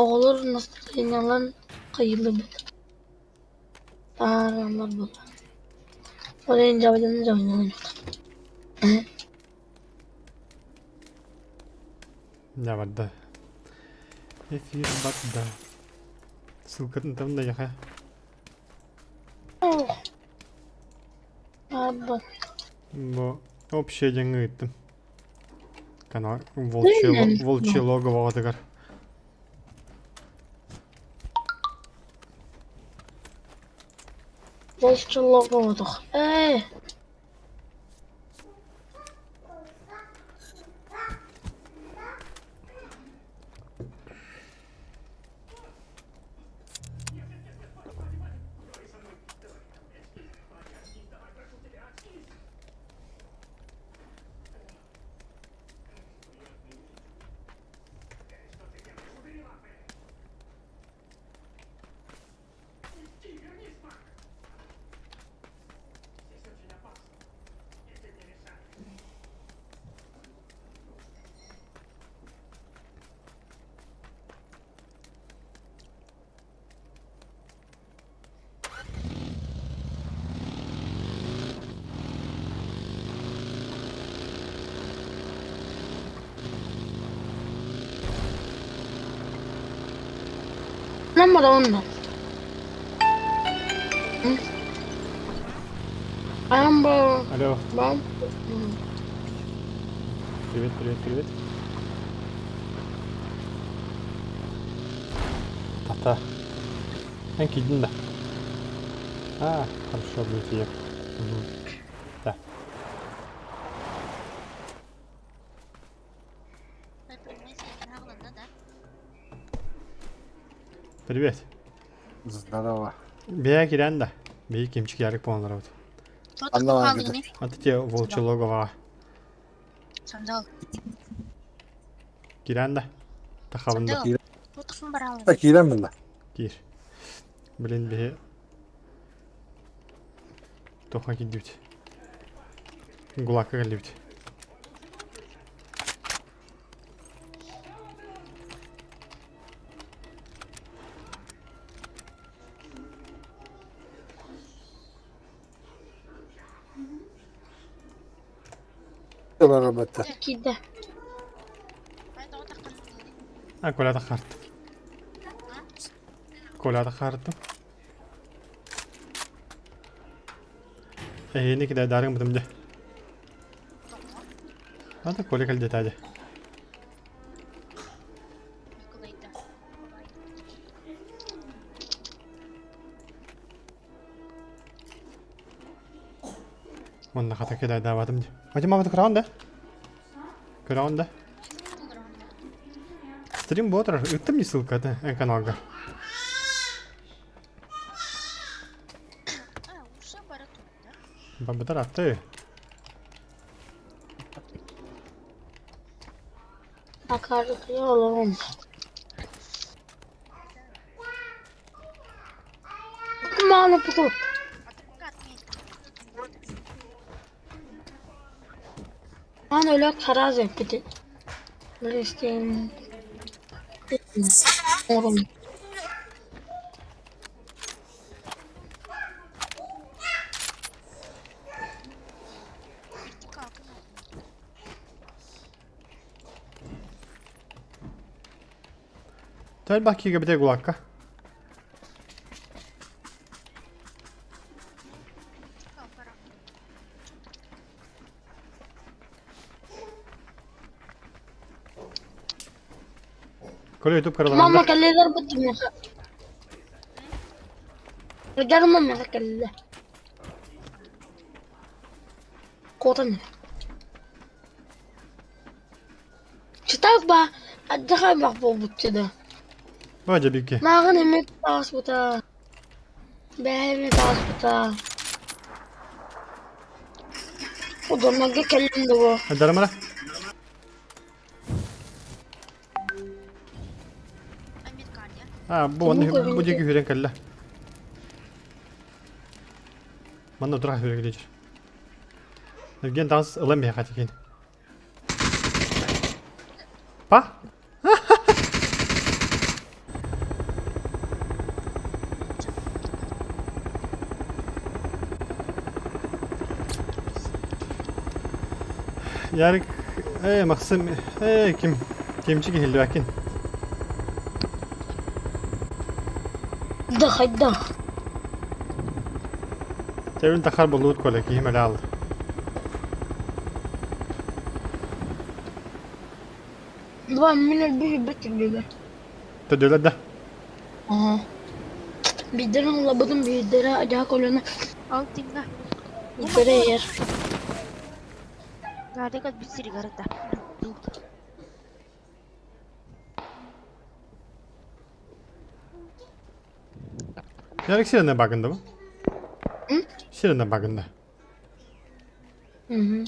Оҕолор настырыанньаларын хайыыллар таһаараллар буолла Ол иһин дьабадьыны дьабадьылаан Дьэ барда. Эфир барда. Ссылкатын там да Бу общее дьаҥы ыыттым. Канал волчье, волчье логовоҕытыгар. Волчье логовотох. Ээ. Nummer uno. Амбо. Алло. Бам. Привет, привет, привет. Тата. Эн киирдин да? А, хорошо, будет Угу. Да. Привет. Здорово. Бэйэ киирэн да. Биһи кимчик ярык буолан Анна көтөр. Аты те волчье логовоҕа. Сандал. Киирэн да. Тахабын да. Да киирэн мында. Киир. Блин, биһи Тоха киирдибит. Гулакка кэллибит. Ылар Киирдэ. А, Коля тахарт. Коля тахарт. Эһиини кидайдаарыҥ бытым дьэ. Ата Коля кэлдэтээ дьэ. Манна хата кидайдаабатым дьэ. Ати мамата көрөҕүн да? Көрөҕүн да? Стрим буола турар. Ыыттым дии ссылканы эн каналга. Барбытар атты. Акаарытыйа олорон. Мааны путу. Аан өлөөт хараас эппитин. Билистин. Орун. Тэлбэх киигэбитэ гулакка. Коля ютуб Мама караларында. кэллилэр быттымыха. Ыдар мамаха кэллэ. Куотан Чытаах ба аддьаха аймах буолбут да. Ба дьэбикки. Мааҕын эмиэ тааспыта. Бэйэ эмиэ тааспыта. Удумарга кэллим дуо? Дарымара. А, бу бу диэки хүрэн кэллэ. Манна утра хүрэ кэлэр. Евген таас ылан миэхэ тикин. Па? Ярик, ээ, Максим, ээ, ким, кимчик иһиллибэккин. Да хайдах? Тэбин тахар болуут коля киһим эле алды. Два мин өлбүт өлбүт түрдүгэр. Төдөлөр да. Аха. Биирдэрин ыллабытым, биирдэрэ адьаа көлөнө, Ол тиҥҥа. биирдэрэ иһэр. Гарик өлбүт сиригэр да. Ярик сиренен багында mı? М? Сиренен багында. Мгм.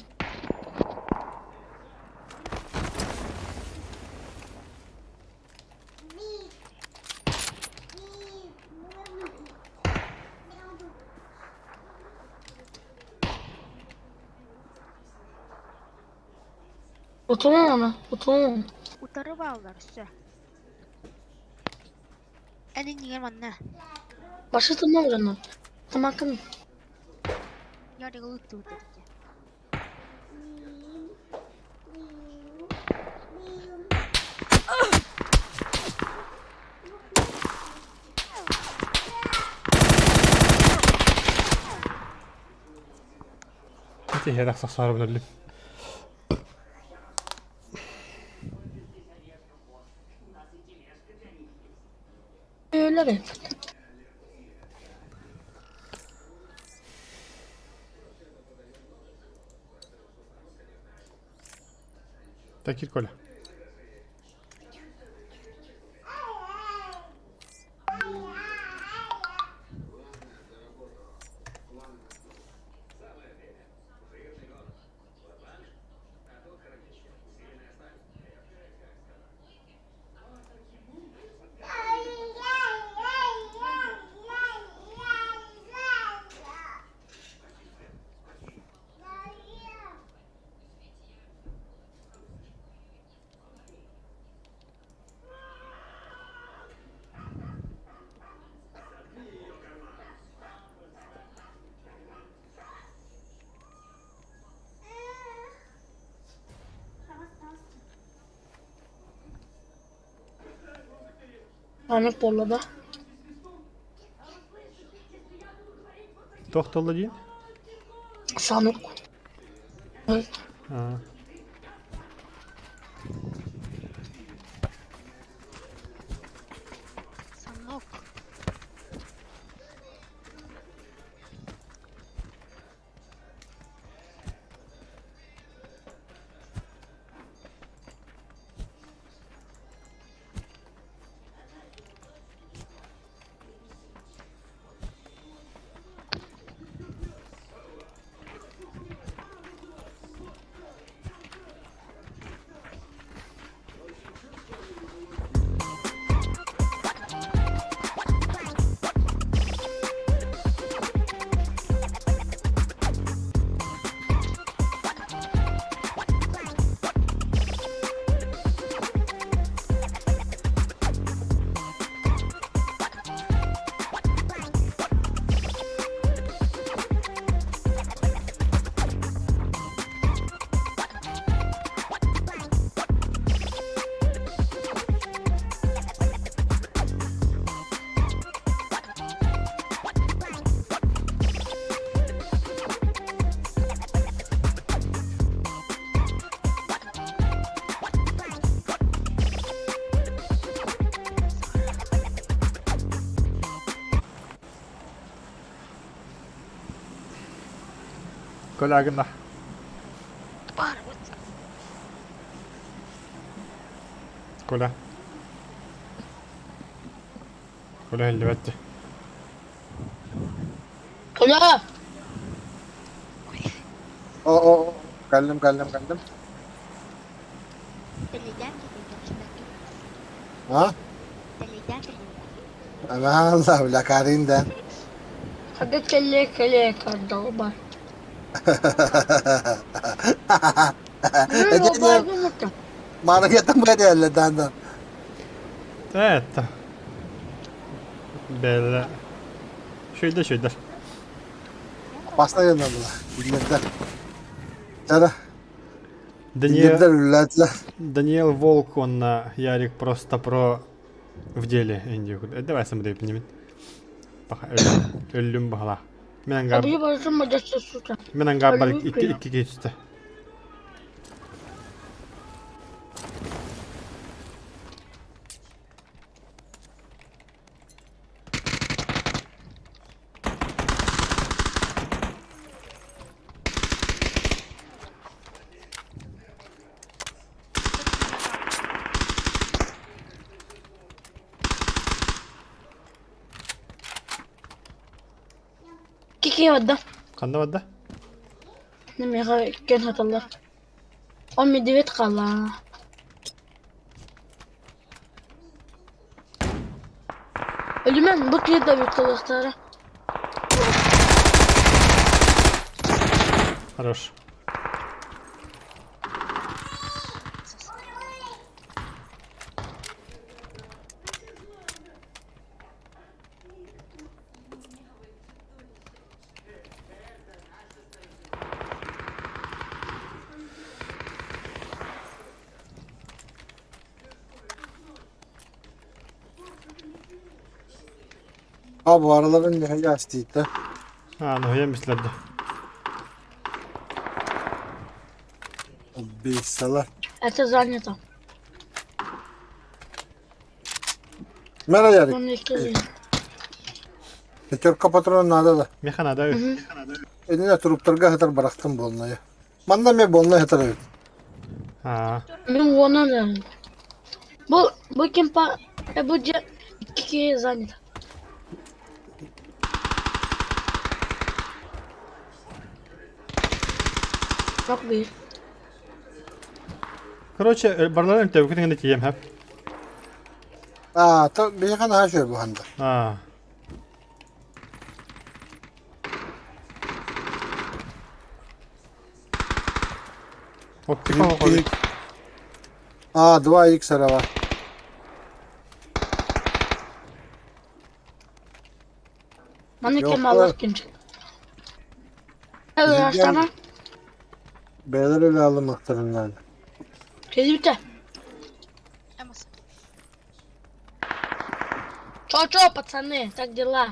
Утумам аны, утумам. Утары бааллар өссө. Эн иннигэр манна. Башы тумам дьоно. Тамакын. Ярик ылыттыбыт эбит. Ити иһэрэх сахсаарыбын өллүм. Öyle эбит. Такир Коля. Анык буолла да. Туох толла диин? Санык. Аа. Санок. Коля гына. Барбыт. Коля. Коля эллибэт. Коля! О, о, о. Кэллим, кэллим, кэллим. Тэлэйдээн кэллим сибэкки. А? Тэлэйдээн кэллим. Ама бля, Карин да. Хага кэллэ кэлэ кардалба. Это Маана кете дандан. Это. Белла. Шүйдэ шүйдэ. Постоянно было. Билэрдэр. Чара. Даниэл, Лидердэр үлэлээтилэр. Даниэл Волк уонна Ярик просто про в деле Индию. Давай самодайпнемин. Пока өллүм баһала. Мен ангар Абы барытын мадьарса сута. мен ангар бар Өллүм икки кыйа. икки киһи Кики барда. Ханна барда? Миэхэ иккиэн сыталлар. Ол медведь хаалла. Өлүмэн бу киһи да ыытыллыахтара. Хорош. Ha bu araların nihai açtıydı. А, ну я мислерді. Bilgisayarlar. Это занято. Merhaba Yarik. Оны икки Пятерка патрон надо да. Меха надо. Эдине туруптарга хатар барахтым болнайы. Манна ме болнай хатар эбит. А, Мин уонан Бу бу кимпа бу дьэ икки киһи занято. Бак биир. Короче, барларын тәүкүтүн гэнэ тиийэм хэп. Аа, то биһиэхэ наһаа үчүгэй буһанда. А. Оптика оҕо. Аа, 2x арава. Маны Yok ким да. алар ким Ырастана. Бэйэлэр үлэ алымыктарын Кэлбитэ. Эмос. Чо-чо, пацаны, как дела?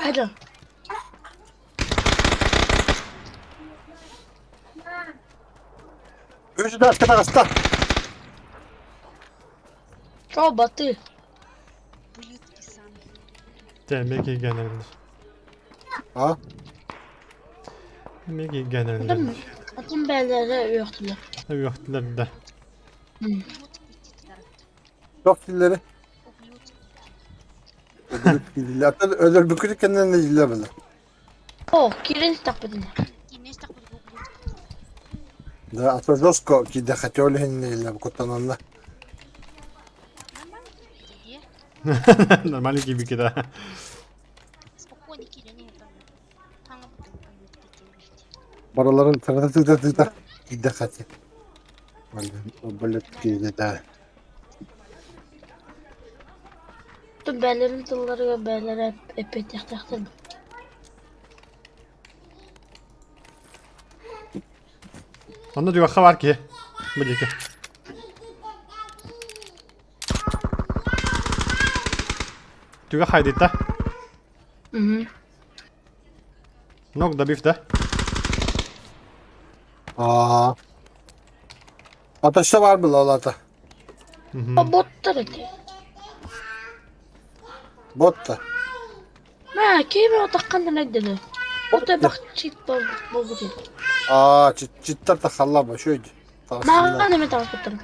Хайда. Үс даска таҕыста. Чо, баты? Ублюдки сами. Дьэ, эмиэ кииргэнэллэр. Аа, Эмиэ кииргэнэллэр. Атын бээлэрэ үөхтүлэр. Үөхтүлэр да. Ублюдки титарат. çok dilleri. Ублюдки. Öldürüp gidildi. Hatta öldürüp kendilerine diller böyle. О, киирэн тахпытына. Кинес так ублюдки. Да, а то жестко киде хотели хиннелер куттананна. Нормально киирбитэ дии. Нормально киирбиккэ да. Спокойно киирэн иһэр Таҥа ублюдки киирбит. Бараларын тырда тыда тыда киде хати. Блядь, киде да. Атын бээлэрин тылларыгар бээлэрэ эппиэттиэхтээхтэр. Онно дьуохха баар киһи. Бу диэки. Түгэ хайдыта. Мгм. Ног добив да. Аа. Аташта бар был алата. Боттар эти. Ботта. Мә, киме отаққандан әйдеді. Отай бақ чит болбут edi. Аа, читтар та халла шөйд. Маған эме тағып отырмын.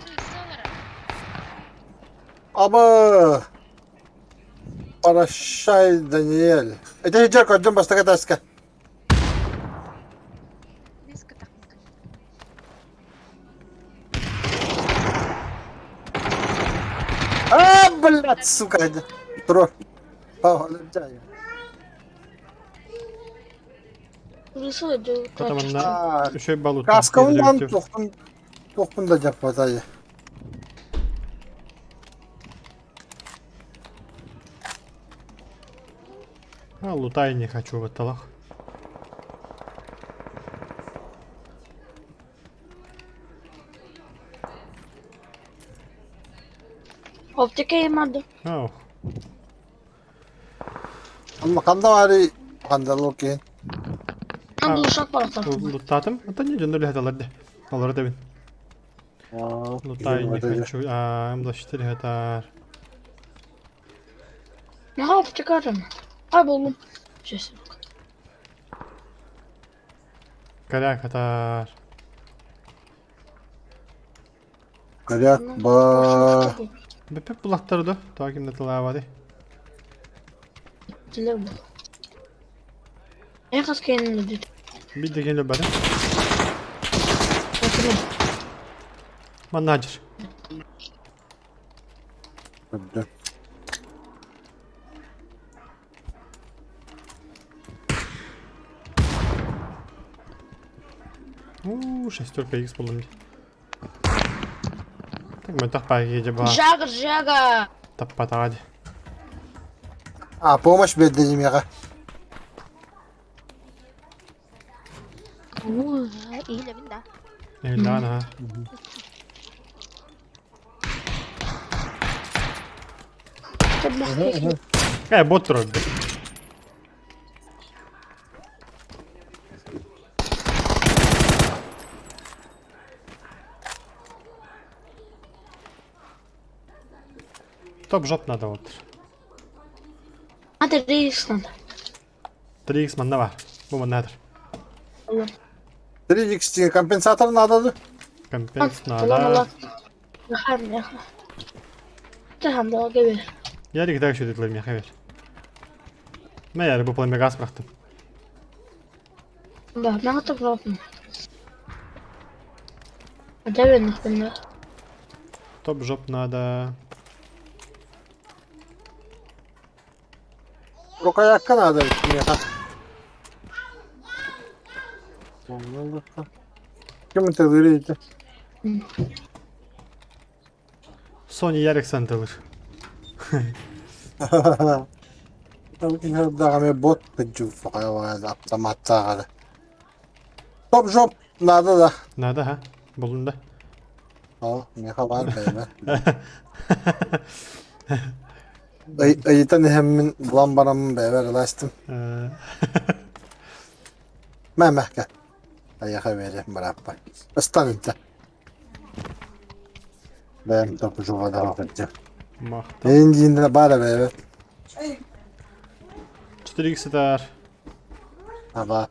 Аба. Парашай Даниэль. Это же көрдüm бастака таска. Несколько так. А, блядь, сука. Тро. А, летаю. Рысы Потом еді. онна Аа, үчүгэй балыттан Каскабын киирдибит. тохтун тохтун да жаппатай. А, лутай не хочу в талах. Оптика yemadi. Ау. Ханна баарый хандалыл киһин? Ben buluşak var tarafında. Луттаатым. Ата не дьоннор лэхэталар де. Олору тэбин. Лутай не хочу. А, М24 хатар. Ne оптика arıyorum. Ay buldum. Sesi bak. Коряк хатар. Коряк ба. Бэпэп булаттар да. Таа кимде тылаабады. Dile bu. En kas kendini dedi. Bir de gelip бады. Bakın. Манна ажыр. Көрдө. У, шестерка X булдум. Так мөлтөх баайы баа. Жага, жага. Таппатаҕа дии. А, помощь биэрдэ миэхэ. Иһилэбин да. Эһиллэҕин аһа. Э, бот турар Топ жоп надо вот. Hadi reis надо. 3x манна бар. Бу манна атыр. 3x компенсатор надо да? Компенс Ulan надо. ulan. Yakar yakar. Tamam da geber. Ярик так еще детлер меха бер. Мә яры бу пламя газ бырахтым. Bak ben atıp yapma. Hadi ben ben Топ жоп надо. Рукоятка надо миэхэ. Ким это ити? Sony Ericsson тылыр. Даҕаны бот автоматтааҕары. Топ жоп надо да. Надо, ха? Булдум да. Ол, миэхэ баар бэйэмэ. Ыйытан иһэммин булан бараммын бэйэбэр ыластым. Мэ мэхкэ. Айаха биэриэм бырааппар. Ыстан интэ. Бэйэм топ жопа да Махта. Эйин баара бэйэбэр. 4x этар. Аба.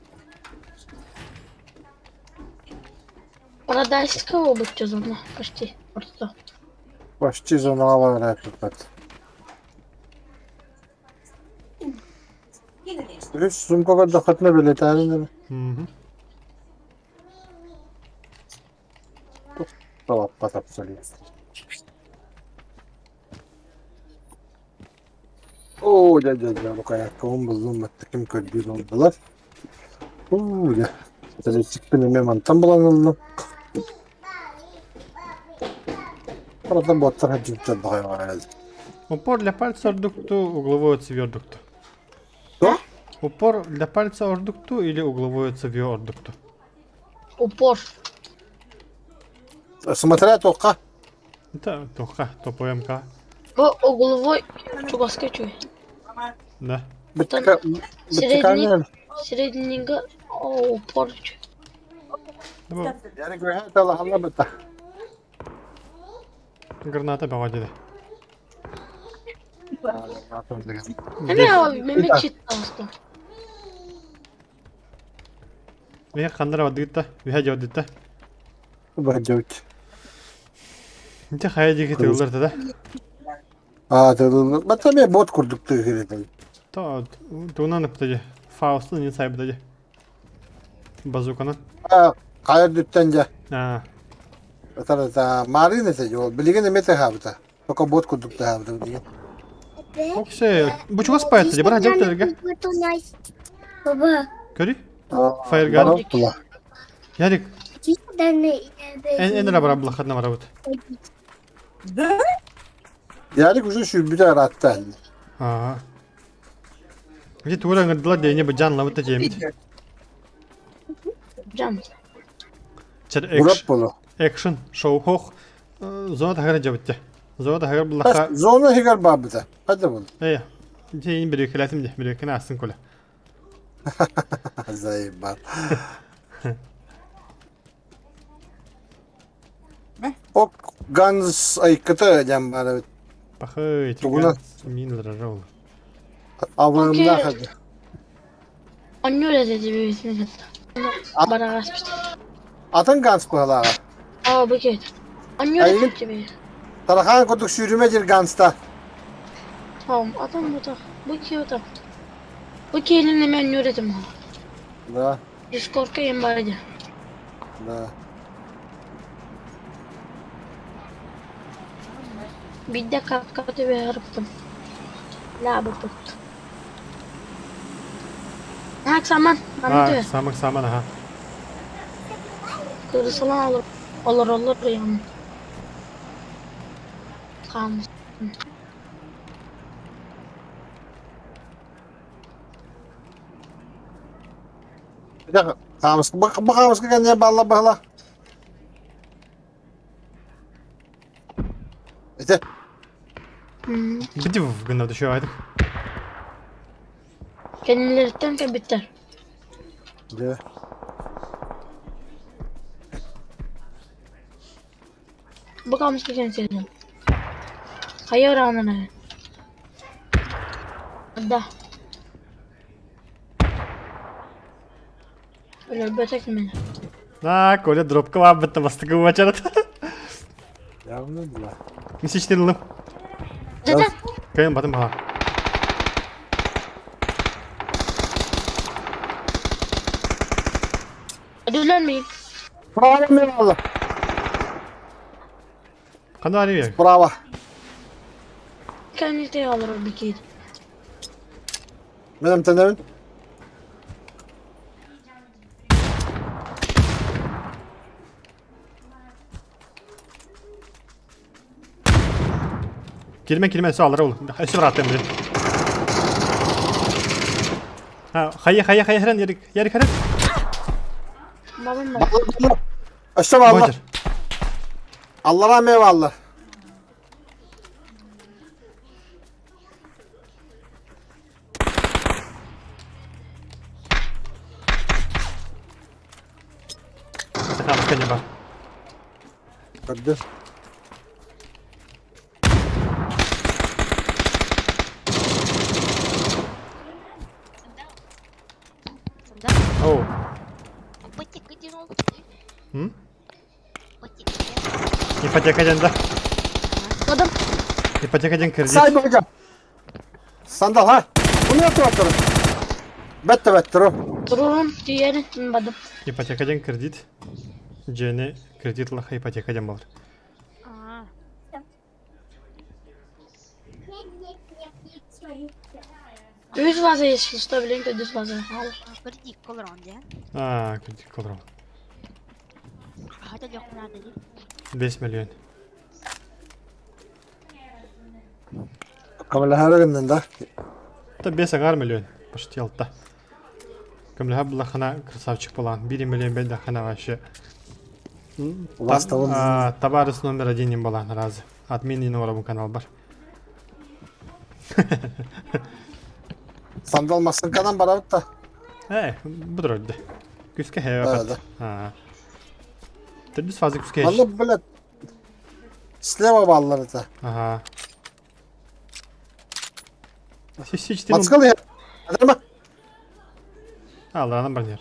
Paradise обычно зона почти. Просто. Почти зонаҕа барар туппат. Үс сумка көрдөххүтүнэ билэтээрин Мгм. Талаппат абсолютно. Оо, дьэ, дьэ, дьэ, рукояткабын буллум, баттакым көрдүүр буоллулар. Уу, дьэ, сэлэччикпин эмиэ мантан булан ыллым. Барытын буоттар сылдьыбыттар баҕайы Упор для пальца ордукту, угловой цевьё ордукту. Что? Упор для пальца ордукту или угловое цевьё ордукту? Упор. Смотря туохха. Это туха, топовый МК. Bu угловой чугаска чуй. Да. Средний. Среднего упор чуй. Бу Граната граната баҕа Hemen abi Mehmet çıktı aslında. Ве хандара бадыгытта, ве дьодытта. Бадьют. Инте хайа диги тыллар да. А, бата бот курдук тыгырыды. То туунан ыптади. Фаустын не сайбыдади. Базуканы. А, кайыр дүттен жа. А, Это Марин это жол. Билеген эмете хабыта. Только бот курдук та хабыта деген. Оксе, бу чугас пайты, де бара жаптырга. Baba, Көрі? Фаерган. Ярик, эн эн бара блахадна бара бут. Ярик уже шүрбүтэ аратта. А. Где тура ngырдылар де не бу жан лабыта жемит. Cam. Чер Урап болу. экшн шоу хох. Зона тагара жабытты. Зона таһыгар буллахха... Зона иһигэр баабыта. Хайда был? Эй, дьиэйин бүрүөкэлээтим дьэ, бүрүөкэни астын коля. Заебал. Ок, Ганс айкыта диэн баар эбит. Пахай, Тугунан? мин дрожал. Абыымнаах этэ. Онньуур этэ дибибитин кытта. Бараҕаспыт. Атын Ганс быһалааҕа. Аа бу киһи. Онньуур Айылын этэ дибии. Тарахаан курдук сүүрүмэ диир Ганста. Tamam атын бутах. Бу киһи утах. Бу киһилин эми онньуур этим. Да, Дискордка им бар ди. да. Биирдэ капка түбэһэрбитим. Лаабыппыт. Так, саман, манна А, түһэ. самак саман, аха. Кырысалан олор олороллор ыйан. Хаамыс. Хаамыска бу хаамыска кэннэ балла баһла. Ити Бдив гына düşüyor Кэннилэриттэн кэлбиттэр. Дьэ. Бу хаамыска кэнсиэдим. Хайа ыраанан эрэ. Да. Өлөрбөтөх мин. На, Коля дропка баабытта бастакы уочарат. Явно да. Мисичтин ылым. Дада. Кайын батым баха. Ödüllenmeyin. Право мен алла. Қандай ария? Право. Kendisi alır bir kez. Мен эмтенебин. Кирме кирме өссө аллара ол. Өссө барааттым билин. Ha, хайа хайа хайа хэрэн ярик ярик хэрэн. Babam var. Балла Өссө балла. Божер. Аллара ме балла. Сахам кене бар. Көрдү. Оу. Ипотека диэн ол М? Ипотека. Ипотека диэн да. Adam Ипотека диэн кредит. Сай бага. Сандал ха. Bunu yaptı Бетте беттеру. dururum diğeri badım. Ипотека диэн кредит. Дьиэни кредит ыллахха ипотека диэн буолар. Аа. Үс ваза есті билин үс ваза. Кредит олорон диэн. А, кредит олорон. Хата дьох надо дии. 5 миллион. Камалахара гыннан да. Это 5 агар миллион. Почти алта. Көмлөһө буллахына красавчик болан. 1 миллион бэйдэххинэ вообще. Улаастабын. Товарищ номер один болан разы. Админ ин оробун канал бар. Сандал массынканан барабыт да. Э, бұдыр өдді. Күске хэ Да, бат. А. Төрдүс фаза күске. Манна блядь. Слева баллар это. Ага. Сисичтин. Мацкал я. Адама. Аллаһынан барнер.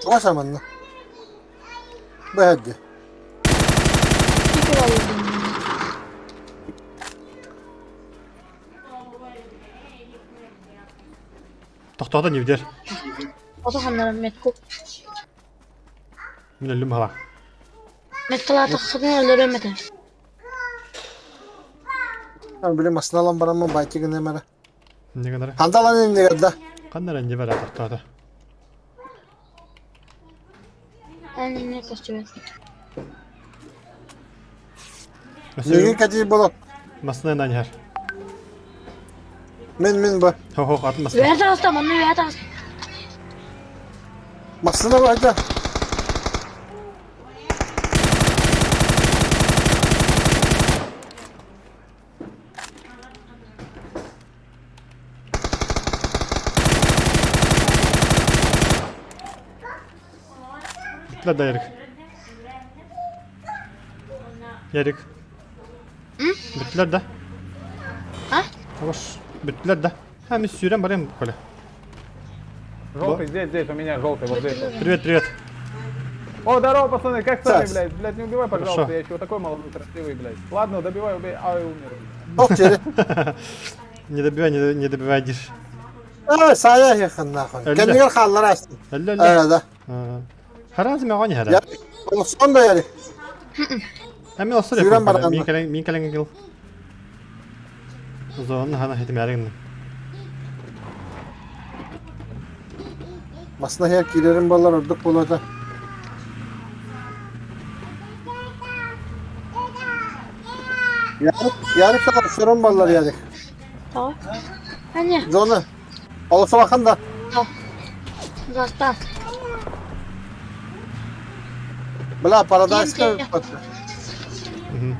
Чугас аманна. Бэһэдди. İki vallahi. Тохтоото нивдер. Ото ханнара метку. Мин өллүм хала. Меткала тахсыгын өлөрөмөтө. Мен билим асналан барамын байтигин эмere. Не гынара? Хандалан эмнеге да. Каннара не бара тохтоото. Эн не костюм. Неге кати боло. Масына наньар. Мен мен ба. Хо хо атын масына. Үһэ таҕыста, манна үһэ таҕыста. Масына байда. Бүттүлэр да Ярик. Ярик. Бүттүлэр да? А? Ош, бүттүлэр да? Ha, мен сүүрэн барайым Коля. Желтый здесь, здесь, у меня желтый, вот здесь. вот. Привет, привет. О, здорово, пацаны, как сами, Сас. блядь? Блядь, не убивай, пожалуйста, Хорошо. я еще такой молодой, красивый, блядь. Ладно, добивай, убей. Ай, умер. Ох, тери. Не добивай, не, не добивай, диш. Aa, saya yakın нахуй. Öyle. Kendine kallar açtın. Әллә, әллә. Öyle da. Харазы мен оған Ya, хара. son da yani. Ә мен осы Сүүрэн барганда. Мин кэлэн мин кэлэн кыл. Зоон хана хитим ярыгын. Masına her kirerim ballar orduk bolada. Yarık, yarık da sorun ballar yarık. Tamam. Hani Zonu. Olsa bakın da. uzaktan. Bla Paradise'da Kim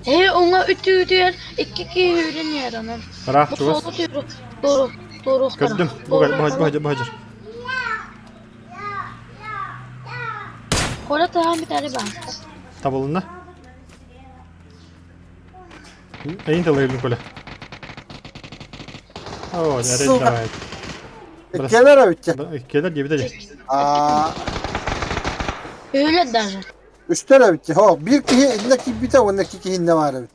He ona ütü ütü iki iki yürün onun. Рах Bu чугас. solu tüyü doğru doğru. Көрдүм. Бу бу бу бу Kola tamam bir tane ben. Табылынна. Эйин талайын Коля. О, ярый Сука. давай. Keler bitti. Келер диэбитэ Aa, Öyle даже. üçte bitti. Ho, bir kişi elindeki bir de ondaki kişi ne var bitti.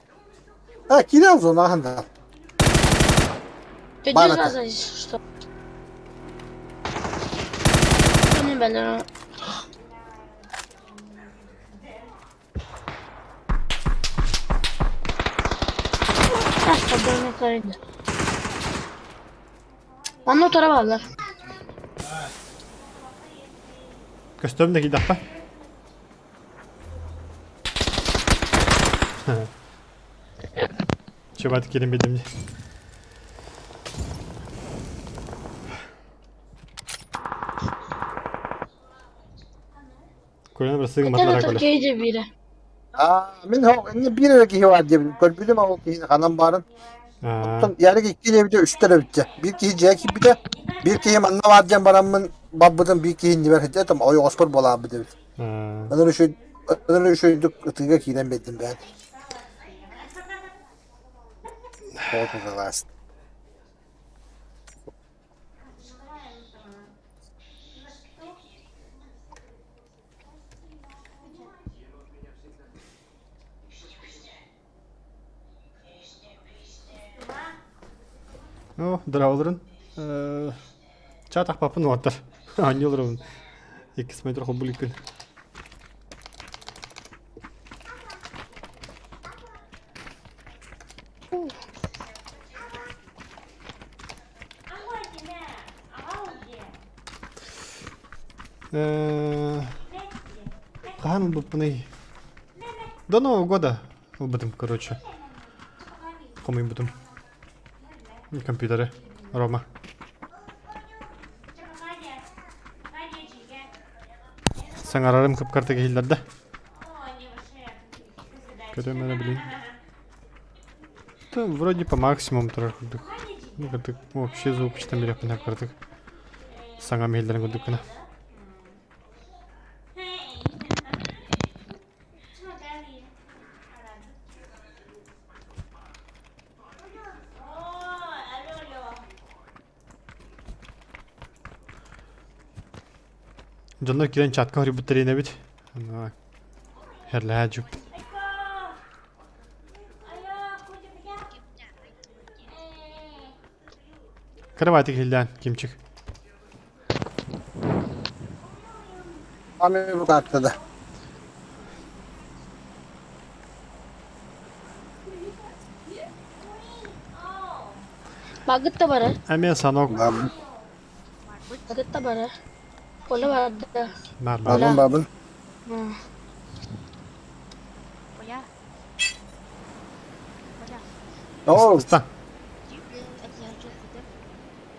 Ha, kiral zonu ahanda. Ты Барата. раза что? Bunu ben Манна утара бааллар. Көстөм да киидахпа. Чубат кирин билдим. Коляны бір сыгын Кытар батлара отар Коля. кейде бире. Aa, min ho, inni bir kişi var diye görmüştüm ama o kişinin kanan barın. Аа, Yarık iki de bir de üç tane bitti. Bir kişi C bir de bir kişi manna var diyen baramın babbıdın bir kişi niver hediye tam oy ospor bola bir de. аа. Ben öyle şey ben öyle şey ıtıga kiren bettim ben. Oldu da last. О, драулрын. Э, чат ахпапын уаттар. Аньолрын. 2 метр хобуликын. Э, Хаһан ылбыппыный? До Нового года ылбытым, короче. Хомуйбутум. Компьютеры. Рома. Саҥарарым кып-кырта киһиллэр да. Көрөм эрэ блин. Да, вроде по максимуму турар курдук. Ну, кырдык, вообще звук читан бириэхпин кырдык. Саҥам иһиллэрин курдук гына. Дьоннор киирэн чатка хоруйбуттар эбит. Херлэһэ дьүп. Кровати киллээн кимчик. Ami bu kartta da. Багыт да бара. Эмиэ санок Babın Багыт да бара. Кола барды. бар бар. babın babın. Оля. Оля. Oo, Ыстан.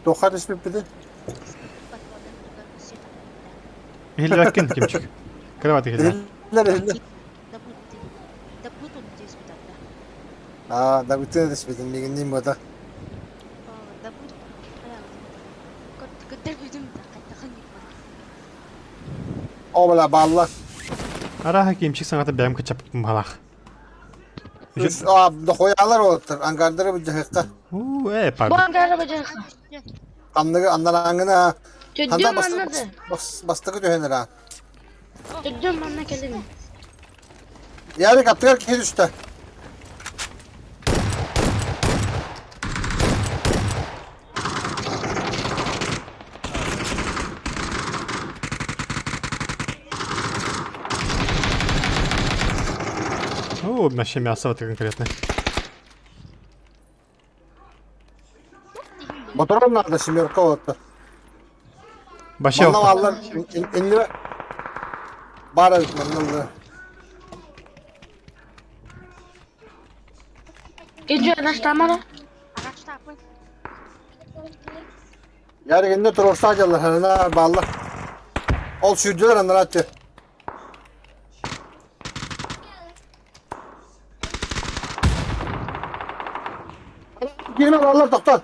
Тохар ismi bir de. Иһиллибэккин кимчик. Кровати киллээн. Eller eller. Aa, da bütün ismi ligin bu da. О, бля, бааллар. Арааһа киимчик саҥата бэйэм кыччаппытым баҕалаах. Үс, а, дохуйалар уолаттар, ангардары былдьаһыахха. Уу, ээ, Бу пардон. ангара бадьаха. Ханныгы аннарааңҥына ханна Төддүм манна да. бастакы түһэн эрэ. Төддүм манна кэлин. Ярик аттыгар киһи түстэ. Оо, вообще мясо это конкретно. Мотором надо семерка уолаттар. Вообще Манна бааллар иннибэ баар эбит манна ылла. Иди араштамара. Араштапы. Ярик иннэ туруорса дьаллар ханана бааллар. Ол сүүрдүлэр анараа өттө. Киирмэ бааллар тохтон.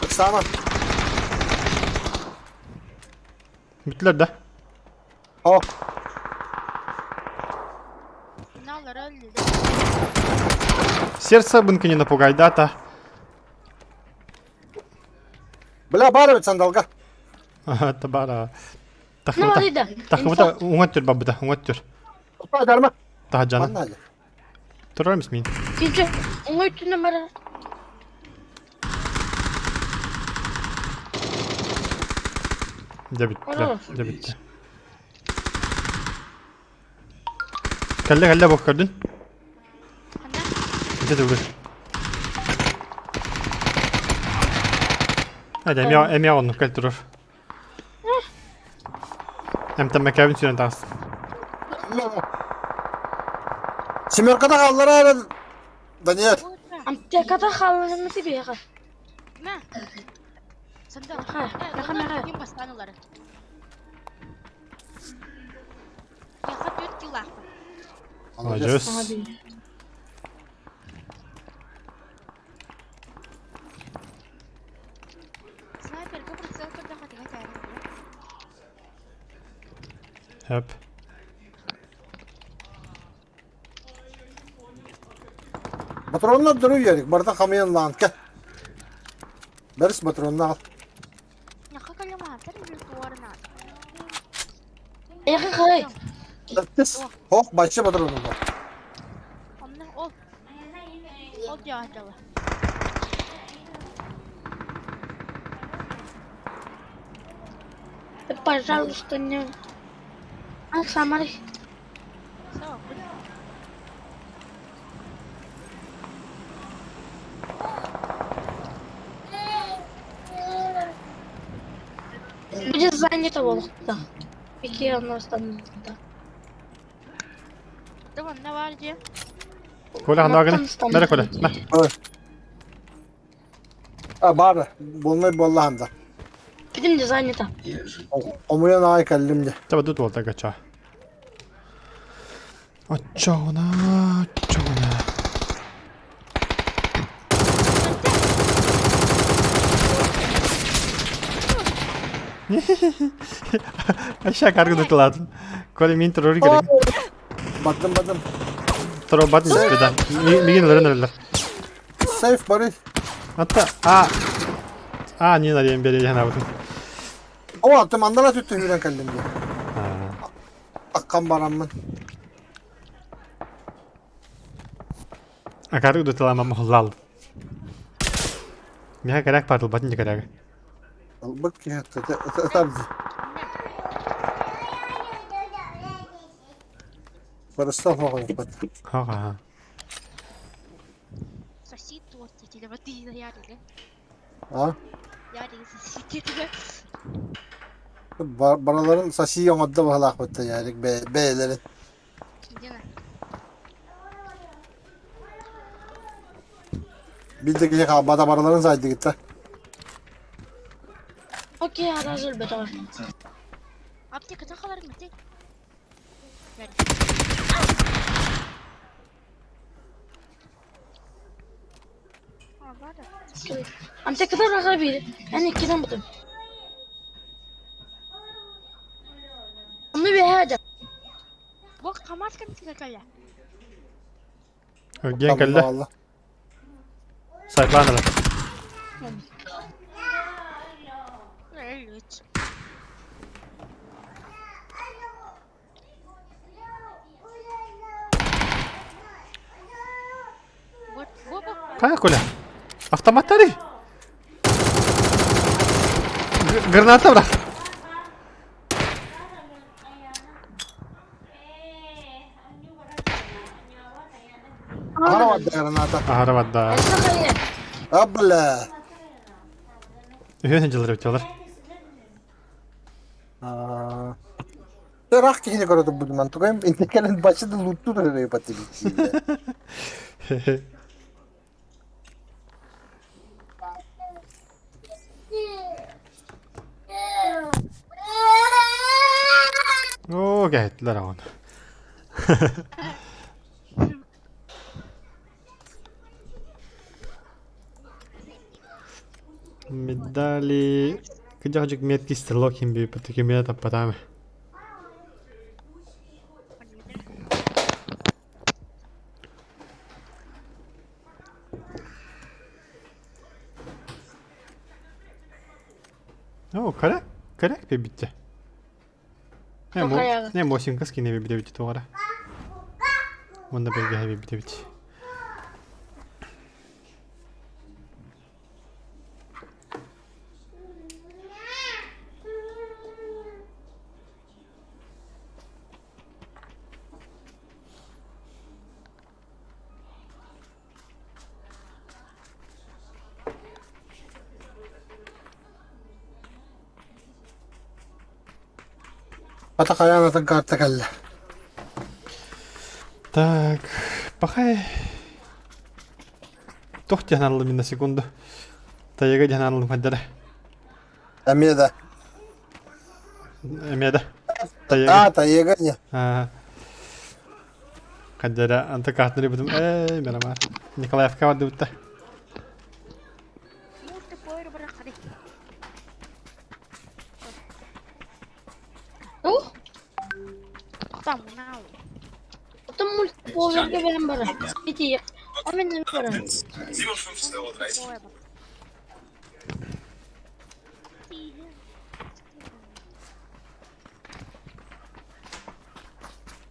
Ыксаама. Бүттүлэр да? О, Мыналар өллүлэр. Сердце бынка не напугай, да, та? бля баар эбит сандалга. Табара. Ну, Тахыбыта. алида. Тахыбыта уҥа түр бабыта, уҥа түр. Тохтоо дарма. Таһаджана. Манна әле. Турар мис мин. Кичи, оңой түнө бара. Дьэ бүттэ. Oro. Дьэ бүттэ. Кэллэ кэллэ бу көрдүн. Ханна? Ити тугуй. Hadi эмиэ эмиэ оннук кэл турар. Эмтэммэкээбин сүүрэн таҕыс. Семеркада хааллара эрэ Даниэль. Аптеката хаалларыммыты биһиэхэ. Мэ. Сандал. Ха, наха наха. Ким бастаан ылары? Миэхэ түөрт килаахпын. Молодец. Снайперга прицел көрдөххө тиҥэ чаарыҥ Хөп. Патроннар дөрү Ярик, барда хамыйан лаан кэ. Бэрис патронна ал. Нахха кэллэмааттар или туорнаат. Эҕи хай. Тис. Хох бачча патрону бар. Онно ол. Ол дьаатала. Пожалуйста, не. А, Самары. Соо. Будет занято волокта. Какие у нас там? Да манна баар дьиэ. Коля ханна Бere Коля. На. А бар, болмай болла ханда. Будем занято. Омуян аай кэллим дьэ. Таба тут уолта гача. Оччоҕуна, оччоҕуна. Aşağı kargı tıladın. Коля мин турар керек. Бардым бардым. Турар батын да. Мигин ылырын ылыр. Сейф бары. Hatta а а не нарыйан бери жанабытын. О, аттым андала түттү хүрэн кэллим дьэ. Аккан бараммын. Акары дуталамам хуллал. Миха керек бардыл батын керек. Бык киһи ытар дии. Барыстал хоҕойбат. Ха-ха. Сосид туот телеватыына яарыга. А? Яарыга сосид тетигэ. Бараларын сасии оҥордо баһалаахпытта Ярик бэйэлэрин. Дина. Биир да киһи хаалбата бараларын сайдыгытта. Окей, аразыр бетон. Аптеката халарым бите. А, баар. Аптеката рахар bir. Yani ikiden buldum. Onu bir hadi. КамАЗ кэмтигэр кэллэ. Эргийэн кэллэ. Сайбаан эрэ. Өлүт. Вот, вот, Хайа Коля? Автоматтары? Граната бырах. Аһара барда граната. Аһара барда. Абла. Үһүөн дьыллар өтөлөр. Ыраах киһини көрө турбутум тугайым инниккэлэн бачы да лутту турар патибит. Оо, кэһэттилэр аҕын. Медали... Кыдьаҕдьык меткий стрелок иһин биэрбит кимиэ таппатаам. Оо, кэрэ, кэрэ биэрбиттэ. Не, Мосинка скине биэрбит туора. Уонна бэргэһэ биэрбит эбит. Ата хайаан атын карта кэллэ. Так, пахай. Туох диэн арыллым на секунду. Тайга диэн арыллым хайдара. Эмиэ да. Эмиэ да. Тайга. А, тайга не. Хайдара анта картаны бутум. Эй, мерамар. Николаевка барды бутта. Ух! Потом мультиповерге берем бара. Ити, а мен бара.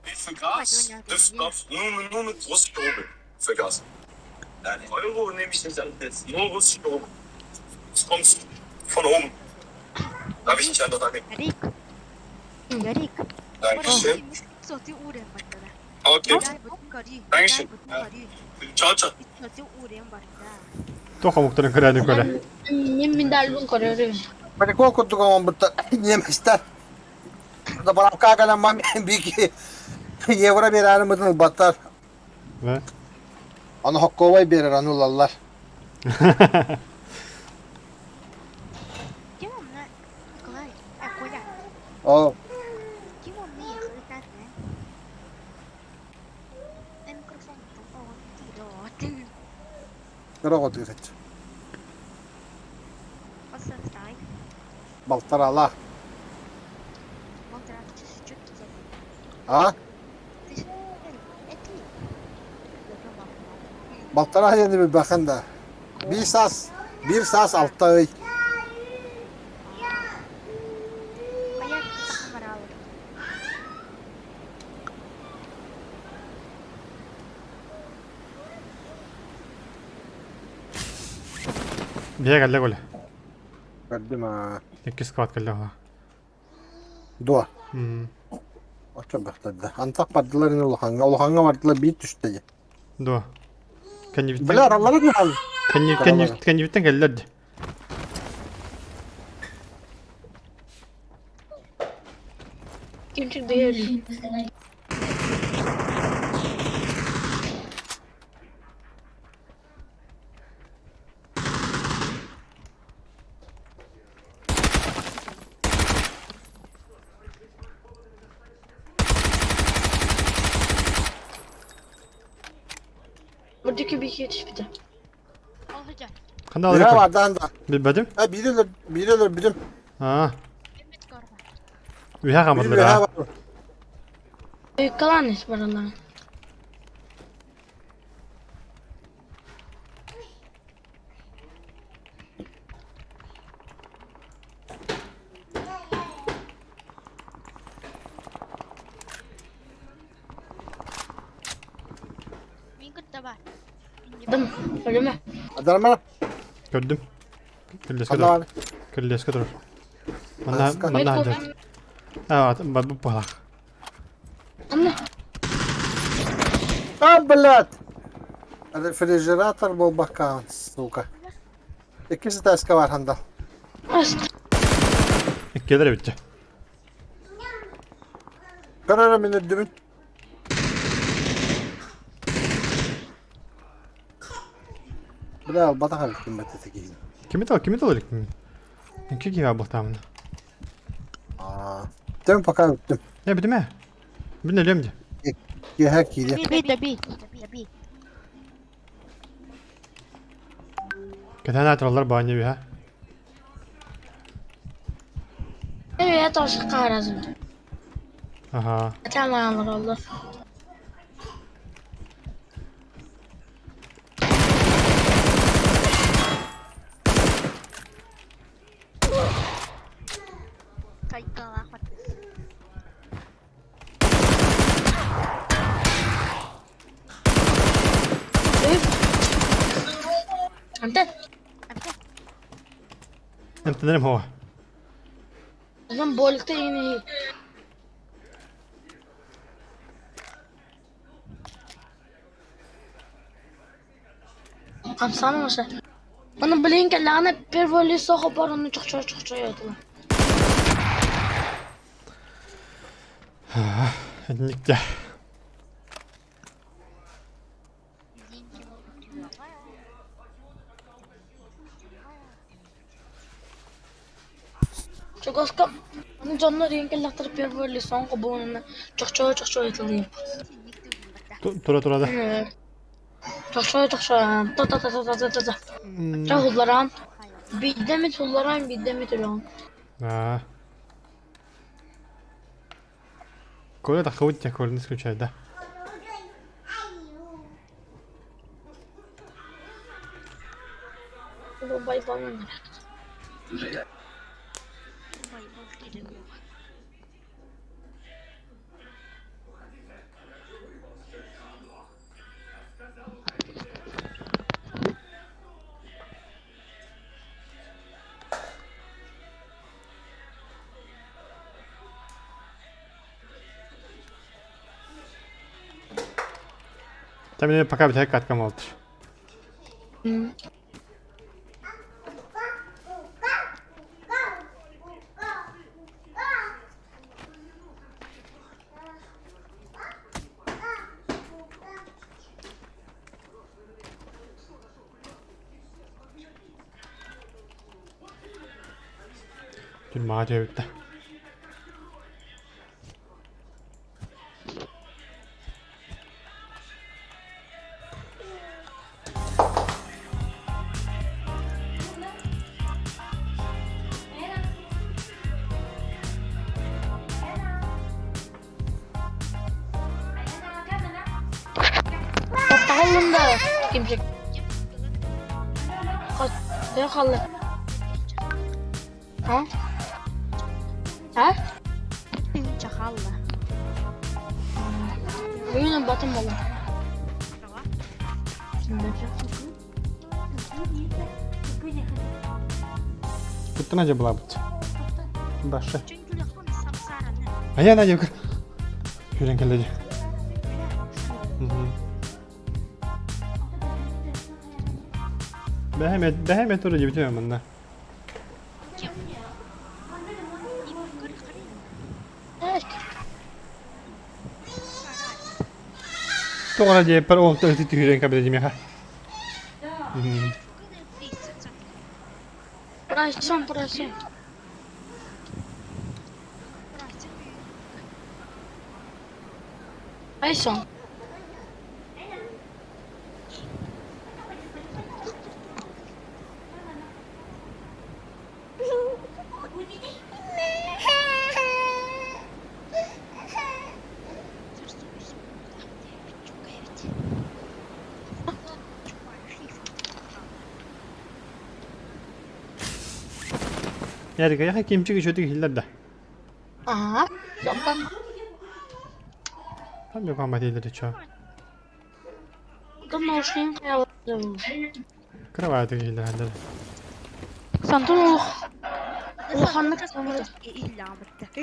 Wie für Gas? Das darf nur, nur mit russischem Rubel. Für Gas. Nein, Euro nehme ich nicht an. Nur russische Rubel. Das kommt von oben. Darf ich nicht anders annehmen? Ярик. Ярик. Dankeschön. Okay. Dankeschön. Ciao, ciao. Туох омуктарын көрөөнү көрө. Мен миндальбын көрөрүм. Прикол курдук оҥорбуттар немецтэр. Заправка кэлэн бики евро биэрэрин ылбаттар. Да? Аны хокковай биэрэр, аны ылаллар. Ким онно Николай, а Коля, О, ким онно ехали На микрофон кыра оҕо тыыраччы. Балтаралаах. А? Балтараа диэни билбэххин да. Биир саас, биир саас алта ый. Биэ кэллэ Коля. Көрдүм аа. Иккис сквад кэллэ оҕо. Дуо. М. Оччо бахтарда. Антах бардылар ини улахаҥҥа. Улахаҥҥа бардылар биир түстэ дии. Дуо. Кэннибиттэн Бля, аралларын наһал. кэннибиттэн кэллэр дии. Кимчик бэйэр. Buradaki bir yetişmedi. Ханна Бира алыр бардаан да. Билбэтим. Ha биир өлөр, биир өлөр билим. Аа. Билбэт Үһэ Биир хаамытлар үөһэ аа. бар. Калан ис баралларын. Мин кытта бар. Дым, өлүмэ. Адармара. Көрдүм. Кирилиэскэ Ханна турар. бар? Кирилиэскэ турар. Манна Аска. манна сылдьар. Аа, барбыт быһалаах. Анна. А, блядь! Рефрижератор буолбакка, сука. Иккис этээскэ бар ханда. Ас. Иккилэр эбит дьэ. Көр эрэ мин үрдүбүн. Бля, албатах эбиппин бэттэтэ киһини. Кими тал, кими тал иликпин? Икки киһи буолтаамына. Аа. Тем пока бүттүм. Не бүтүмэ. Мин өлүөм дии. Киэһэ киириэ. Добей, добей, добей. Кэтээн аатыраллар баанньа үһэ. Evet, olsun kahretsin. Аһаа. Tamam oldu. Кайкалаах Антон, Эмтэнэрим һуоҕа. Lan बोलते ही नहीं Хамсаан маша. Оны билин кэллэҕинэ первый соҕо бар ону чохчоо чохчоо этилэр. Итинник дьэ. Чугаска аны дьоннор иһин кэллэхтэр первый соҥ хобуонуна чохчоо чохчоо этилиим. Тура тура да. Чохчоо чохчоо та та та та та та та. Ча хулларан. Биирдэ эмит хулларан, биирдэ эмит өлөҕүн. Аа. Коля таххыбыт дьэ, Коляны исключай, да. Байбалын Там пока бүтэһик каткам буолтур. Түрмаҕа түһэбит да. Таһыллын да кимчик. Төһө хаалла? А? А? Чахалла. Бүгүн батым буолла. Кытта Надя была быть. Баша. А я Надя. Хүрэн кэллэ дии. Бэһэм бэһэм тура дебитим манна. Тоҕо диэппэр ол түһүрэн кэбитэ димиэхэ. Просим, просим. Айсон. Ярик, эйиэхэ кимчик үчүгэй иһиллэр да? Ага. Онтон Там yok иһиллэр чё? онтон наушнигын хайаларын Кровать иһиллэр Сантон улах улаханнык саҥарар.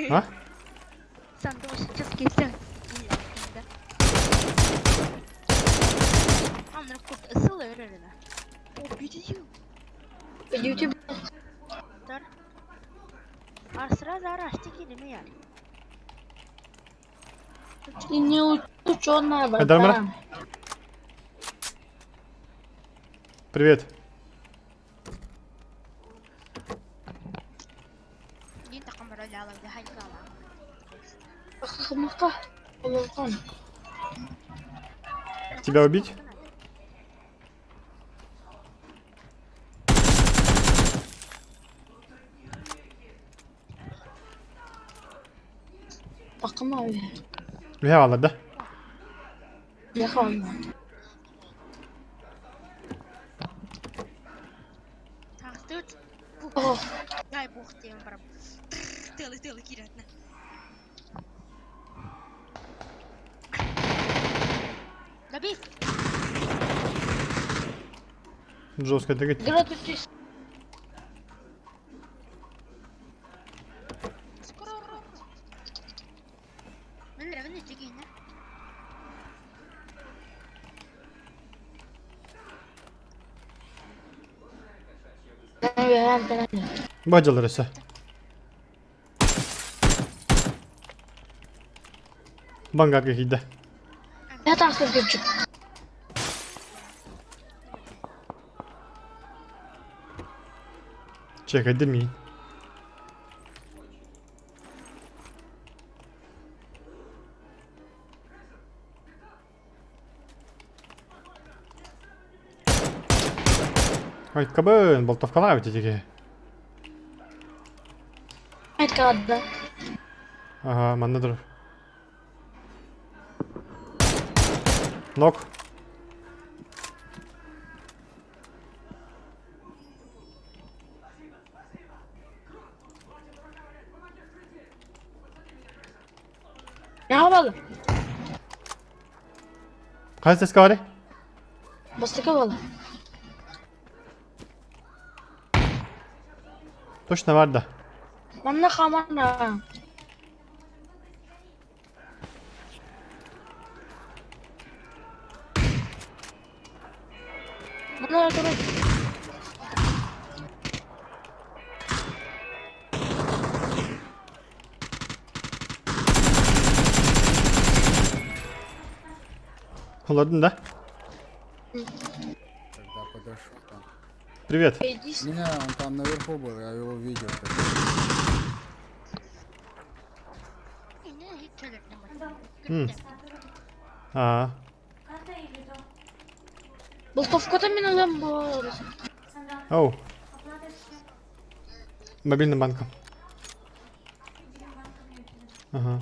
А? YouTube не ученая, Айдармара? братан. Привет. Тебя убить? Такым abi. Eyvallah да. Ne kaldı? Oh. Дай бог тебе, брат. Тылы, тылы, кирятно. Добей! Жестко двигать. Здравствуйте. Скоро. Бадьялар өссө. Бангарга киирдэ. Ne taksız küçük. Чекайдыр миин. Ой, кабын, болтовкалаабыт итиги. Кадда. Ага, манна турар. Нок. Ne havalı? Хайа сеска бары? Бастык havalı. Точно бар да. Манна хамана. Манна турар. Холодно, да? Когда подошел там. Привет. Иди. Меня он там наверху был, я его видел. А, Болтовката мен ылам бар. Оу. Мобильным банком. Ага.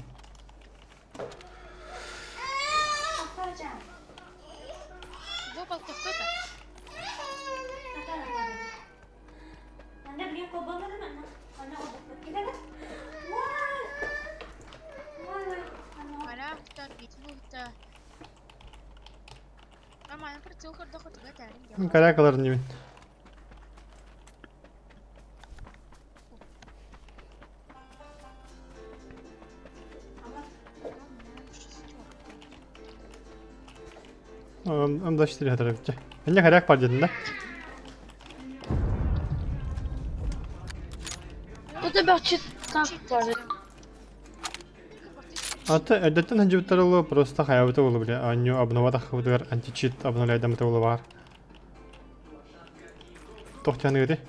Каракалар не. М24 хатарабытча. Эмне карак бар дедин да? Bu da bir так бар. Аты эрдэттэн хадьыбыттар просто хаябыта улу бile. Анню обноватах хыбытыгар античит обновляйдамыта улу бар. Тохтяны гыты.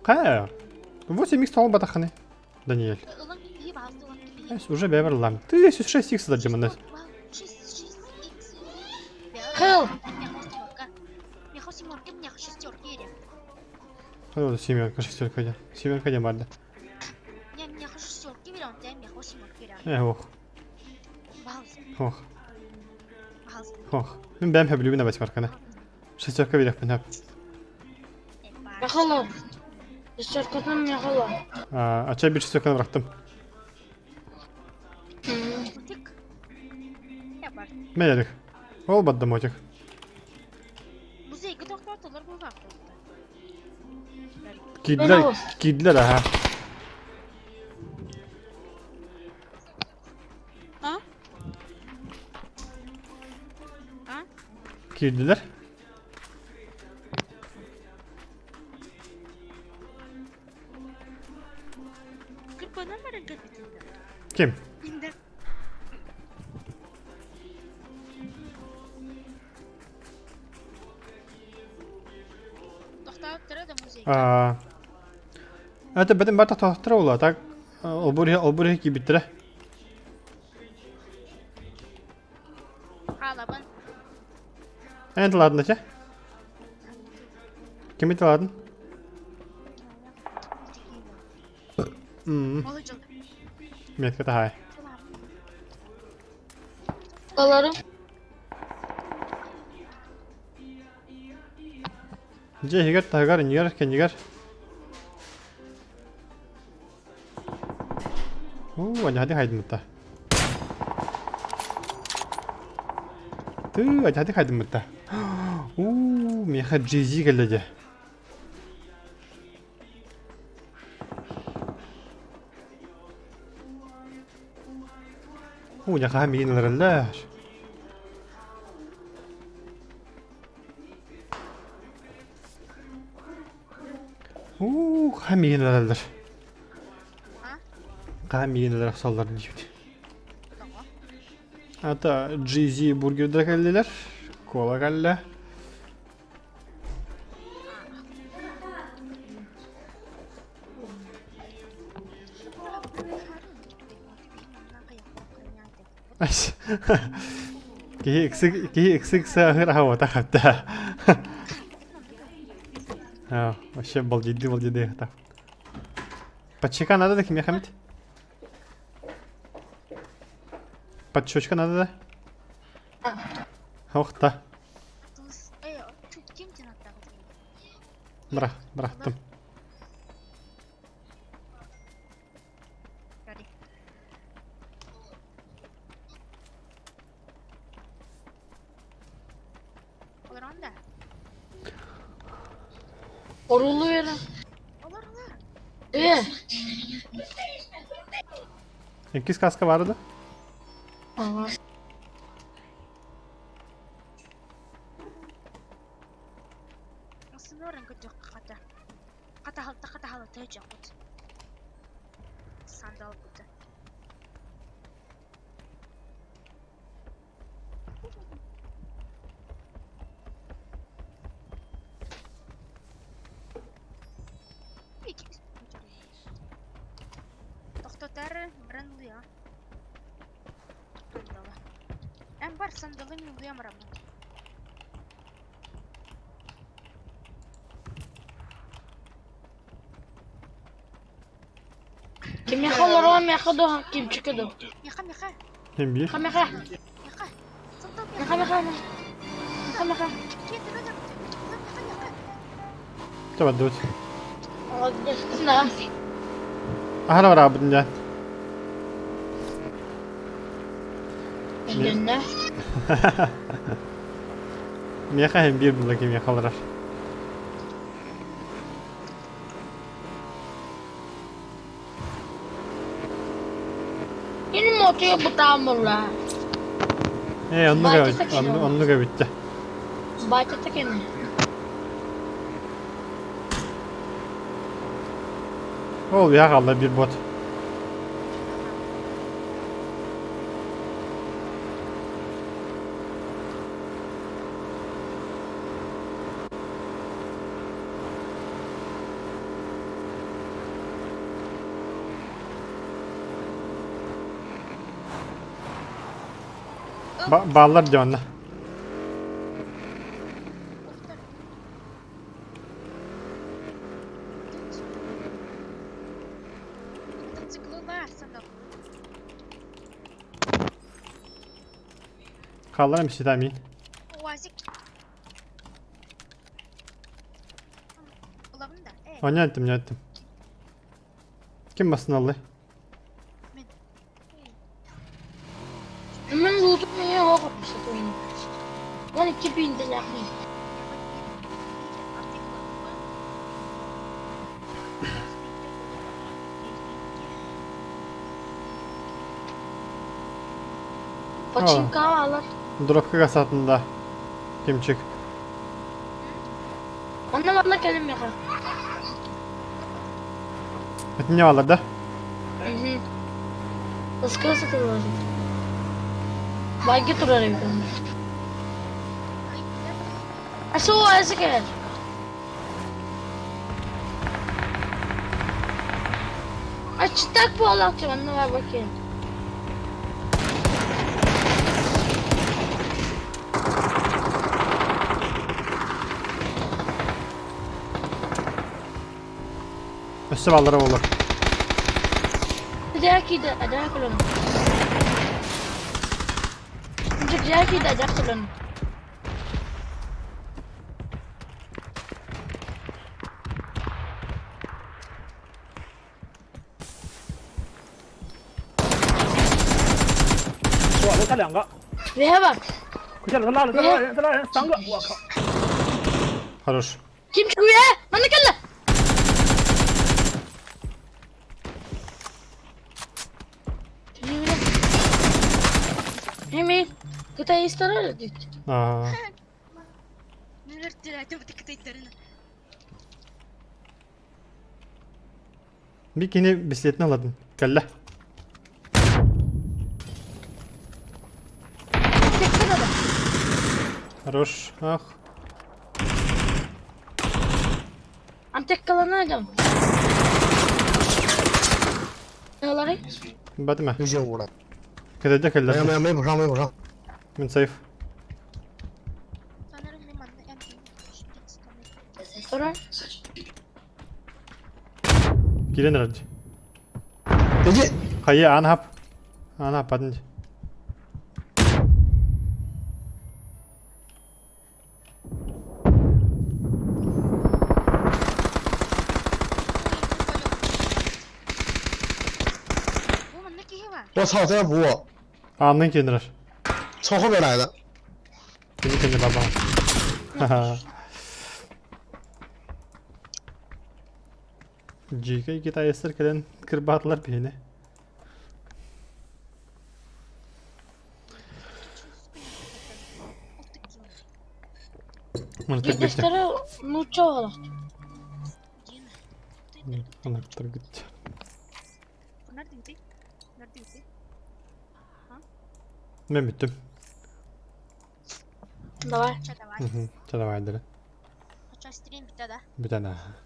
Кая? 8 х толон батаханы. Даниэль. Уже бэбер лам. Ты 6 х дадим Хел. Семерка, шестерка один. Семерка один барды. Эх, ох. Ох. Ох. Мин бэйэм сөбүлүүбүн да восьмерканы. Шестерка биэриэхпин сөп. Михайлов. Шестеркатын Михайлов. Ача биир шестерканы бырахтым. Мээрик. Ол бадда мотик. Киирдилэр, киирдилэр аха. Киирдилэр. Ким? Аа. Это бэтим бата тохтора була, так олбур олбур киирбиттэрэ. Эн ладно чэ. Кими тылаатын? Метка таһаай. Аларым. Дьэ иһигэр таһыгар иннигэр кэннигэр. Уу, аньаһады хайдыммытта. Тыы, аньаһады хайдыммытта. Уу, миэхэ GZ кэллэ дьэ. Уу, дьэ миин ылараллар. Уу, хаһан миигин ылараллар. Хаһан миигин ылар охсоллор диибит. Ата GZ бургердара кэллилэр. Кола кэллэ. Киһи ыксы киһи ыксы ыксааһыр аһабата хатта. А, вообще балдиды балдиды так. Подщека надо да кимиэхэ эмит? Подщечка надо да? Ох та. Бырах, бырахтым. Орулу верен. Э. Иккис каска бары да? Ага. Кимиэхэ олорон миэхэ дуо, кимчикэ дуо? Ким биир? Миэхэ миэхэ. Миэхэ миэхэ. Миэхэ миэхэ. Чэ бардыбыт. Молодец. Да. Аһара бараабытын дьэ. Өйдөннө. Миэхэ иһин биир була кимиэхэ олорор. Кини мотуйа бытаан буолла. Ээ, оннук Баачата эбит, кини оннук, оннук эбит дьэ. Баачата кини. Ол уйа хаалла биир бот. Бааллар дьэ онно. Хаалларан биситаа миин. Уазик. Ылабын да? Э. Оня эттим, не эттим. Ким басын алды? Мен. Мен лутум меня опыт Lan 2000 de yapmayın. Починка алар. Дропка касатында. Кимчик. Онна манна кэлим миэхэ. Итинне бааллар да? Мгм. Ыскыра сытылар. Байга турар эбит онно. Асоо эсэ кэлэр. Ачтак буолааччы манна баар бакыйын. Өссө бааллара буолуо. Дьэ киирдэ, дьэ көлөнө. Дьэ киирдэ, дьэ көлөнө. 哇，我差两个， Веһэ бар. 快下来，他拉了，再拉人，再拉人，三个，我靠！ Хорош. Ким чугуйа? Манна кэллэ. Эми, кытайыстара дейт. Аа. Би кини бислетин аладын. Кэллэ. Хорош. Ах. Антеккалана дам. Алары? Батыма. 又进屋了， Кэтэдэ 没有没 кэллэ. 有没补上没补上， Мин сейф. Турар. Киирэн эрэр дии. 别进， Хайа аан хап. Аан хаппатын дии. 我操，再补我， Аанныын киирэн эрэр. 从后边来的， Кини кэннэ баба. Ха-ха. Дьиикэй китаецтар кэлэн кырбаатылар биһини. Мантык бүттэ. Биирдэстэрэ нуучча оҕолох. Анактар бүттэ. Мен бүттүм. Давай. Мгм. Чэ давай дere. Стрим бүтэ да? Бүтэн аа.